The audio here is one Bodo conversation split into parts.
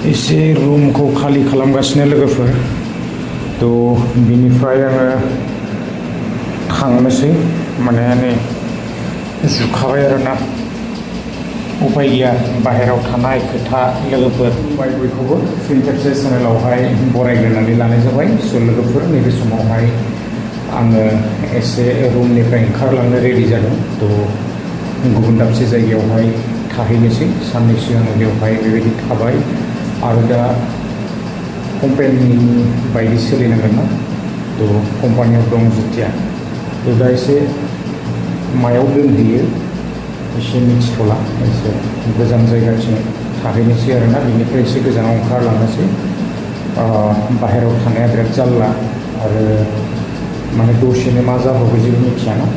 एसे रुमखौ खालि खालामगासिनो लोगोफोर तो बिनिफ्राय आङो थांनोसै माने नै जुखाबाय आरोना उपाय गैया बाहेराव थानाय खोथा लोगोफोर बयखौबो फिनखेबसे चेनेलावहाय बरायग्रोनानै लानाय जाबाय स' लोगोफोर नैबे समावहाय आङो एसे रुमनिफ्राय ओंखारलांनो रेडि जादों तो गुबुन दाबसे जायगायावहाय थाहैनोसै साननैसो आङो बेवहाय बेबायदि थाबाय आरो दा कम्पानिनि बायदि सोलिनांगोन ना तो कम्पानियाव दं जेथिया तो दा एसे मायाव दोनहैयो एसे मिथिथ'ला एसे गोजान जायगाथिं थाहैनोसै आरोना बिनिफ्राय एसे गोजानाव ओंखारलांनोसै बाहेरायाव थानाया बिराद जारला आरो माने दसेनो मा जाबावो जेबो मिथियाना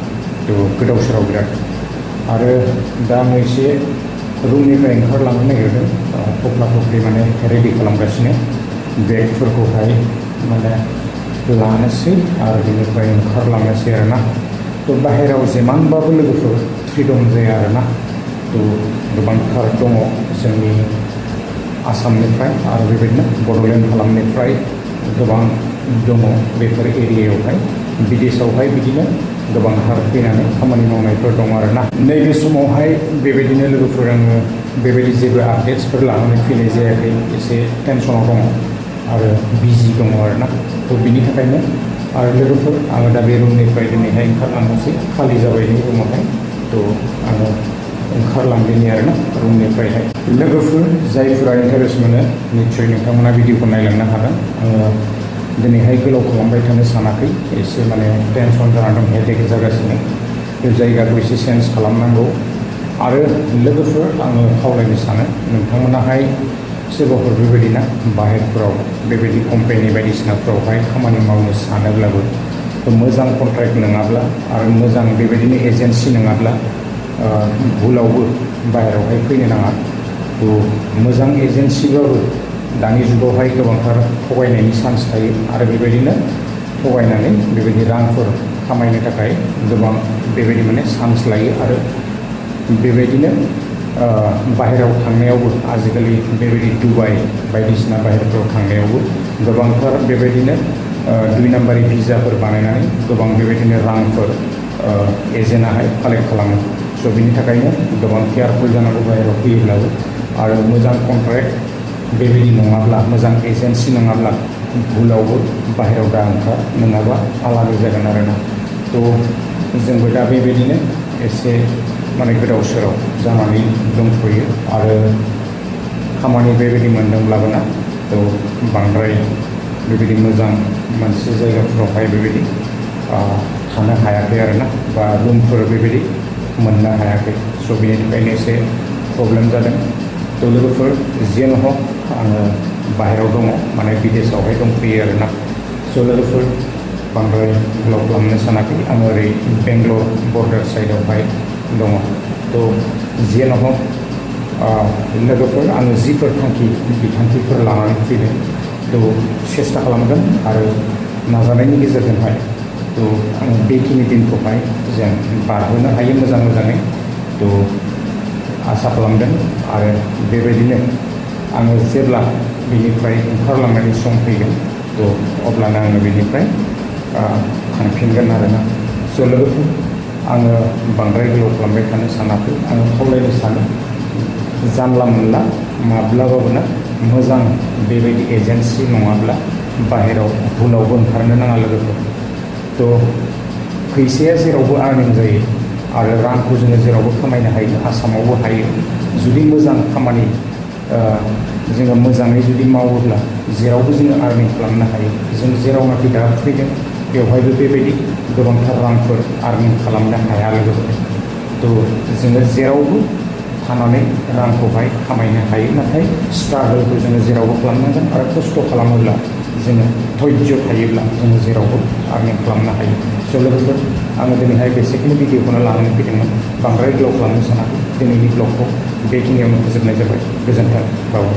तो गोदाव सोराव बिराद आरो दा आङो एसे रुमनिफ्राय ओंखारलांनो नागिरदों थफ्ला थफ्लि माने रेडि खालामगासिनो बेगफोरखौहाय माने लानोसै आरो बिनिफ्राय ओंखारलांनोसै आरोना तो बाहेरायाव जेमानबाबो लोगोफोर फ्रिदम जाया आरोना तो गोबांथार दङ जोंनि आसामनिफ्राय आरो बेबायदिनो बड'लेण्ड हालामनिफ्राय गोबां दङ बेफोर एरियायावहाय बिदेशआवहाय बिदिनो गोबांथार फैनानै खामानि मावनायफोर दङ आरोना नैबे समावहाय बेबायदिनो लोगोफोर आङो बेबायदि जेबो आपडेट्सफोर लानानै फैनाय जायाखै एसे टेनसनाव दङ आरो बिजि दङ आरोना तो बिनि थाखायनो आरो लोगोफोर आङो दा बे रुमनिफ्राय दिनैहाय ओंखारलांनोसै खालि जाबाय बे रुमावहाय तो आङो ओंखारलांदिनि आरोना रुमनिफ्रायहाय लोगोफोर जायफोरा इन्टारेस्ट मोनो निस्सय नोंथांमोना भिडिअखौ नायलांनो हागोन आङो दिनैहाय गोलाव खालामबाय थानो सानाखै एसे माने टेनसन जाना दं हेडेक जागासिनो बे जायगाखौ एसे चेन्ज खालामनांगौ आरो लोगोफोर आङो खावलायनो सानो नोंथांमोनाहाय सोरबाफोर बेबायदिना बाहेरफोराव बेबायदि कम्पानि बायदिसिनाफोरावहाय खामानि मावनो सानोब्लाबो मोजां कन्ट्राक्ट नङाब्ला आरो मोजां बेबायदिनो एजेन्सि नङाब्ला भुलावबो बाहेरावहाय फैनो नाङा तो मोजां एजेन्सिबाबो दानि जुगावहाय गोबांथार थगायनायनि चान्स थायो आरो बेबायदिनो थगायनानै बेबायदि रांफोर खामायनो थाखाय गोबां बेबायदि माने चान्स लायो आरो बेबायदिनो बाहेरायाव थांनायावबो आजिखालि बेबायदि दुबाइ बायदिसिना बाहेरफ्राव थांनायावबो गोबांथार बेबायदिनो 2 नाम्बारि भिजाफोर बानायनानै गोबां बेबायदिनो रांफोर एजेन्टआहाय कालेक्ट खालामो स' बिनि थाखायनो गोबां केयारफुल जानांगौ बाहेरायाव फैयोब्लाबो आरो मोजां कन्ट्रेक्ट बेबायदि नङाब्ला मोजां एजेन्सि नङाब्ला भुलावबो बाहेरायाव दा ओंखार नङाबा आलादा जागोन आरोना तो जोंबो दा बेबायदिनो एसे माने गोदाव सोराव जानानै दंथ'यो आरो खामानि बेबायदि मोनदोंब्लाबो ना तो बांद्राय बेबायदि मोजां मोनसे जायगाफोरावहाय बेबायदि थानो हायाखै आरोना बा रुमफोर बेबायदि मोननो हायाखै स' बेनि थाखायनो एसे प्रब्लेम जादों तो लोगोफोर जियानो हक आङो बाहेरायाव दङ माने बिदेशआवहाय दंफैयो आरोना स' लोगोफोर बांद्राय गोलाव खालामनो सानाखै आङो ओरै बेंगलर बर्डार साइडआवहाय दङ तो जियानो हक लोगोफोर आङो जिफोर बिथांखिफोर लानानै फैदों तो सेस्था खालामगोन आरो नाजानायनि गेजेरजोंहाय तो आं बेखिनि दिनखौहाय जों बारहोनो हायो मोजाङै तो आसा खालामदों आरो बेबायदिनो आङो जेब्ला बेनिफ्राय ओंखारलांनायनि सम फैगोन तो अब्लानो आङो बेनिफ्राय थांफिनगोन आरोना स' लोगोफोर आङो बांद्राय गोलाव खालामबाय थानो सानाखै आङो खावलायनो सानो जानला मोनला माब्लाबाबो ना मोजां बेबायदि एजेन्सि नङाब्ला बाहेराव भुलावबो ओंखारनो नाङा लोगोफोर तो फैसाया जेरावबो आर्निं जायो आरो रांखौ जोङो जेरावबो खामायनो हायो आसामावबो हायो जुदि मोजां खामानि जोङो मोजाङै जुदि मावोब्ला जेरावबो जोङो आर्निं खालामनो हायो जों जेरावनाखि दा फैदों बेवहायबो बेबायदि गोबांथार रांफोर आर्निं खालामनो हाया लोगोफोर तो जोङो जेरावबो थानानै रांखौहाय खामायनो हायो नाथाय स्ट्रागोलखौ जोङो जेरावबो खालामनांगोन आरो खस्थ' खालामोब्ला जोङो धैर्य थायोब्ला जोङो जेरावबो आर्निं खालामनो हायो स' लोगोफोर आङो दिनैहाय बेसिकलि भिडिअखौनो लानानै फैदोंमोन बांद्राय गोलाव खालामनो सानाखै दिनैनि ब्लगखौ बेखिनियावनो फोजोबनाय जाबाय गोजोन्थों बावो